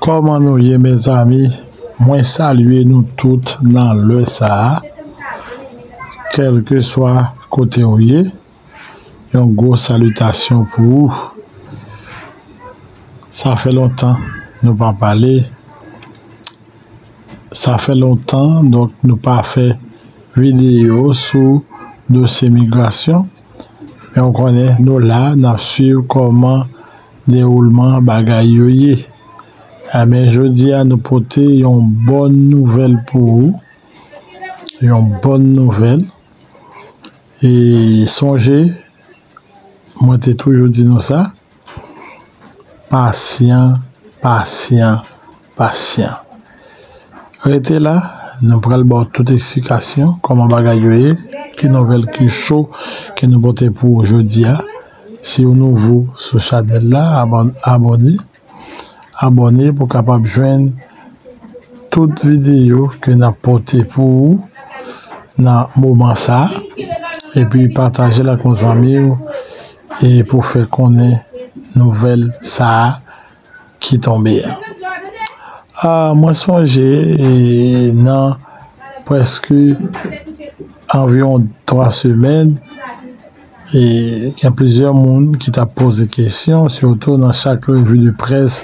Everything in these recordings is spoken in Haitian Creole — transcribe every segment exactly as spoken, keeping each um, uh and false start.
Kòman nou ye, mezanmi? Mwen salye nou tout nan lè sa a, kèlkeswa kote w ye, yon gwo salitasyon pou ou. Sa fè lontan nou pa pale. Sa fè lontan, donk, nou pa fè videyo sou dosye migrasyon. Men w konnen, nou la, n ap swiv kòman dewoulman bagay yo ye. Enben, jodi a, nou pote yon bòn nouvèl pou ou. Yon bòn nouvèl. E sonje, mwen te toujou di nou sa, pasyan, pasyan, pasyan. Rete la, nou pral ba w tout eksplikasyon, kòman bagay yo ye, ki nouvèl ki cho ke nou pote pou ou jodi a. Si w nouvo sou chanèl la, abòn-, abòne. Abòne pou w kapab jwenn tout videyo ke n ap pote pou ou nan moman sa a. Epi pataje l ak yon zanmi w e pou fè konnen nouvèl sa a ki tonbe a. A, mwen sonje, e, nan prèske anviwon twa semèn, e, gen plizyè moun ki t ap poze kesyon, sitou nan chak revi de près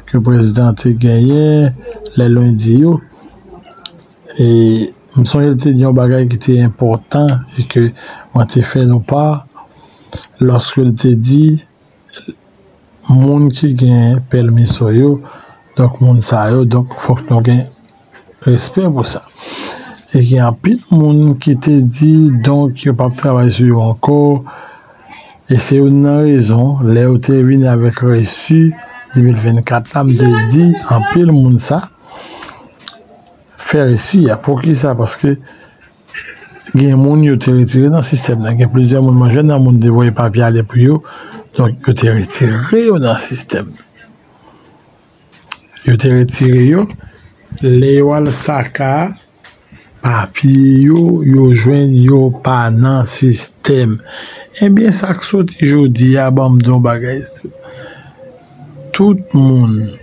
ke prezidan te genyen lè lendi yo. E m sonje l te di yon bagay ki te enpòtan e ke mwen te fè nou pa, lòske l te di, moun ki gen pèmiso yo, donk, moun sa yo, donk, fòk nou gen respè pou sa. E gen anpil moun ki te di, donk, yo p ap travay sou yo ankò. E se youn nan rezon, lè yo te vini avèk resi de mil vennkat la, m te di, anpil moun sa fè resi a. Poukisa? Paske gen moun yo te retire nan sistèm nan. Gen plizyè moun, mwen jwenn nan moun te voye papye ale pou yo. Donk, yo te retire yo nan sistèm. Yo te retire yo. Lè yo al saka papye yo, yo jwenn yo pa nan sistèm. Ebyen, sa k soti jodi a, ban m di yon bagay. Tout moun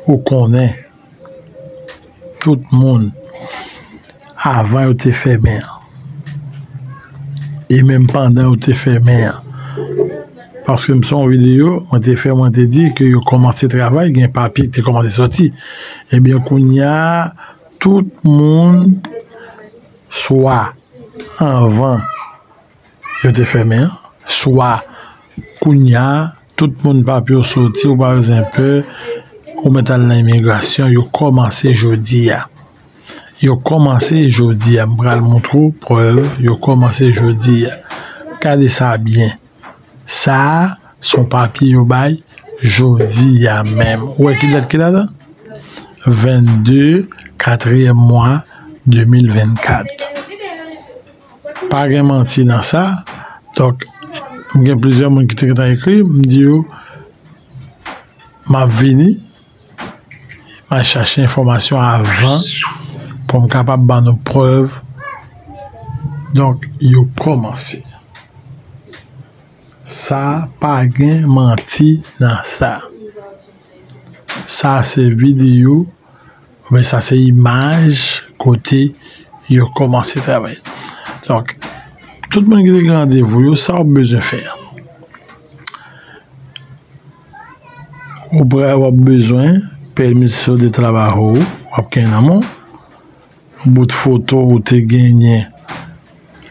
ou konnen, tout moun, avan yo te fèmen an, e menm pandan yo te fèmen an. Paske m sou yon videyo mwen te fè, mwen te di ke yo kòmanse travay, gen papye ki te kòmanse soti. Ebyen, kounye a, tout moun, swa anvan yo te fèmen an, swa kounye a, tout moun papye yo soti, ou pa bezwen pè, ou mèt al nan imigrasyon, yo kòmanse jodi a. Yo kòmanse jodi a, m pral montre w prèv, yo kòmanse jodi a. Gade sa byen. Sa a, se yon papye yo bay jodi a menm. Ou wè ki dat ki ladan? Vennde, katriyèm mwa, de mil vennkat. Pa gen manti nan sa. Donk, m gen plizyè moun ki te gentan ekri, m di yo, m ap vini, m al chache enfòmasyon avan pou m kapab ban nou prèv. Donk, yo kòmanse. Sa pa gen manti nan sa. Sa se videyo, oubyen sa se imaj kote yo kòmanse travay. Donk, tout moun ki te gen randevou yo, sa w ap bezwen fè? Ou pral, w ap bezwen permiso de trabajo w ap gen nan men w, bout foto ou te genyen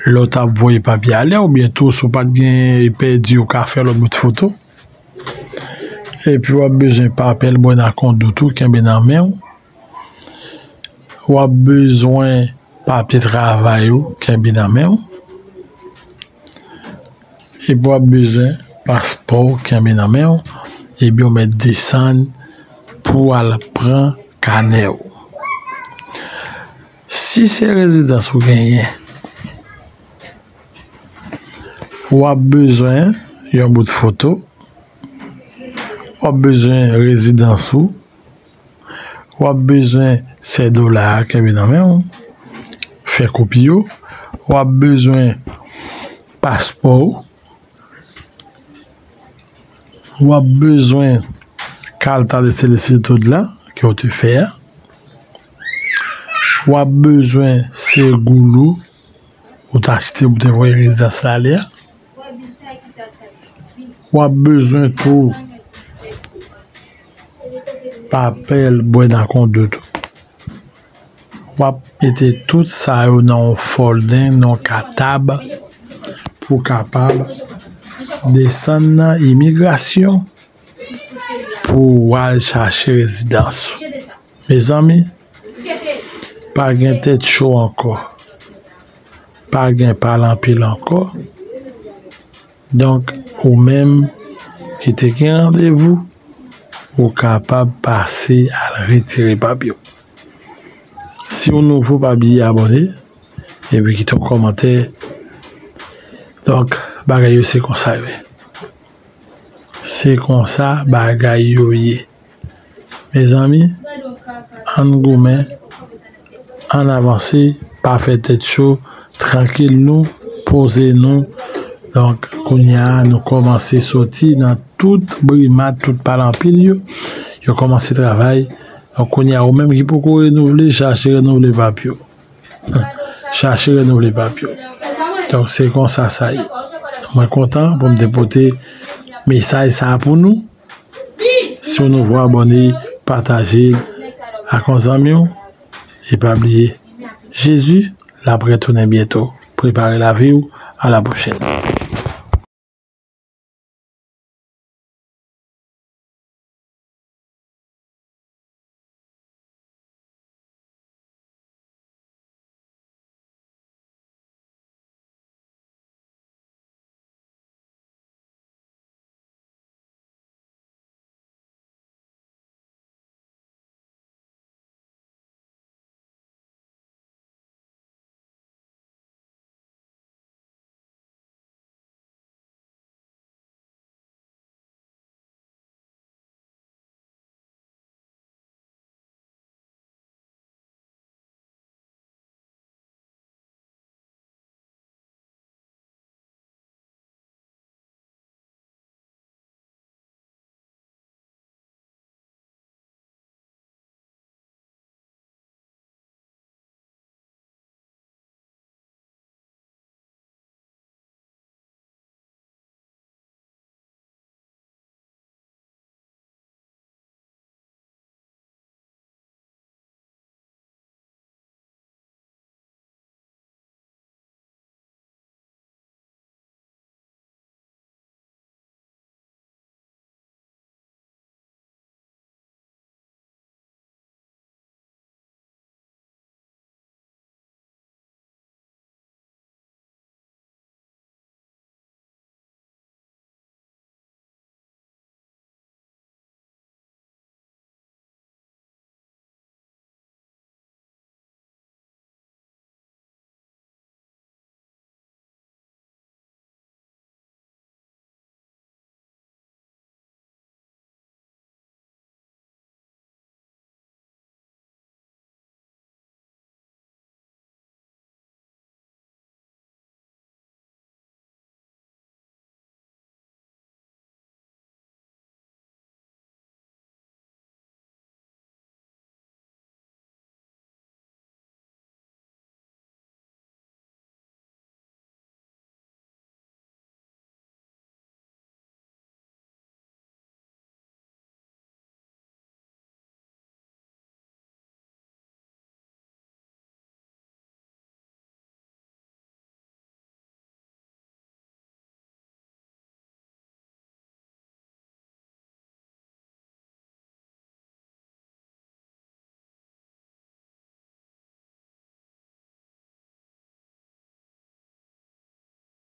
lè w t ap voye papye ale, oubyen tou, si w pa t gen, pèdi, ou ka fè lòt bout foto. Epi w ap bezwen papèl buena conducta ou kenbe nan men w. W ap bezwen papye travay ou kenbe nan men w. Epi w ap bezwen paspò w kenbe nan men w. Epi w mèt desann pou w al pran kanè w. Si se rezidans ou genyen, w ap bezwen yon bout foto, w ap bezwen rezidans ou, w ap bezwen sèdola a kenbe nan men w, fè kopi yo, w ap bezwen paspò w, w ap bezwen Karta de Celestito de la ke w te fè a. W ap bezwen se goulou ou t achte pou te voye rezidans la ale a. W ap bezwen tou papèl bwè nan kondo tou. W ap mete tout sa yo nan yon folden, nan yon katab, pou kapab desann nan imigrasyon pou w al chache rezidans ou. Mezanmi, pa gen tèt cho ankò. Pa gen pale anpil ankò. Donk, ou menm ki te gen randevou, ou kapab pase al retire papye w. Si w nouvo, pa bliye abòne, epi kite yon kòmantè. Donk, bagay yo se konsa yo ye. Se konsa bagay yo ye. Mezanmi, ann goumen, ann avanse, pa fè tèt cho, trankil nou, poze nou. Donk, kounye a, nou kòmanse soti nan tout brimad, tout pale anpil yo. Yo kòmanse travay. Donk, kounye a, ou menm ki poko renouvle, chache renouvle papye w. Chache renouvle papye w. Donk, se konsa sa ye. Mwen kontan pou m te pote mesaj sa a pou nou. Si w nouvo, abòne, pataje l ak yon zanmi w. E pa bliye, Jezi, l ap retounen byento. Prepare lavi w. A la pwochèn.